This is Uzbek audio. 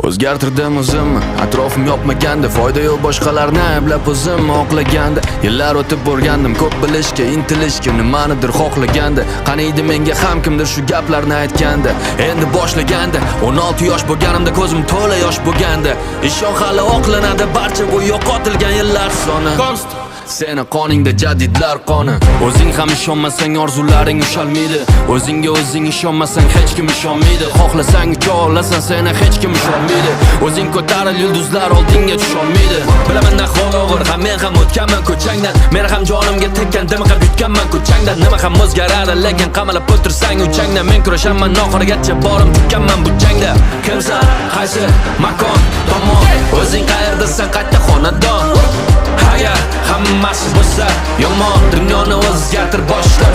O'zgartirdim o'zimni, atrofim yopmaganda. Foyda yo'q boshqalarni ayblab o'zimni oqlaganda. Yillar o'tib o'rgandim ko'p bilishga, intilishga, nimanidir xohlaganda. Qaniydi menga ham kimdir shu gaplarni aytganda. Endi boshlaganda 16 yosh bo'lganimda ko'zim to'la yosh bo'lganda. Ishon, hali oqlanadi barcha bu yo'qotilgan yillar soni. Konst. Seni qoningda jadidlar qoni. O'zing ham ishonmasang, orzularing ushalmaydi. O'zingga o'zing ishonmasang, hech kim ishonmaydi. Xohlasang ucha olasan, seni hech kim usholmaydi. O'zing ko'taril, yulduzlar oldinga tusholmaydi. Bilaman ahvol og'ir, ham men ham o'tganman ko'changdan. Men ham jonimga tekkan, dimiqib yutganman ko'changdan. Nima ham o'zgaradi, lekin qamalib o'tirsang uchangdan. Men kurashaman oxirigacha, borim tukkanman bu jangda. Kimsan, qaysi makon, tomon? O'zing qayerdasan, qayerda xonadon? Agar hammasi bo'lsa yomon, dunyoni o'zgartir, boshla.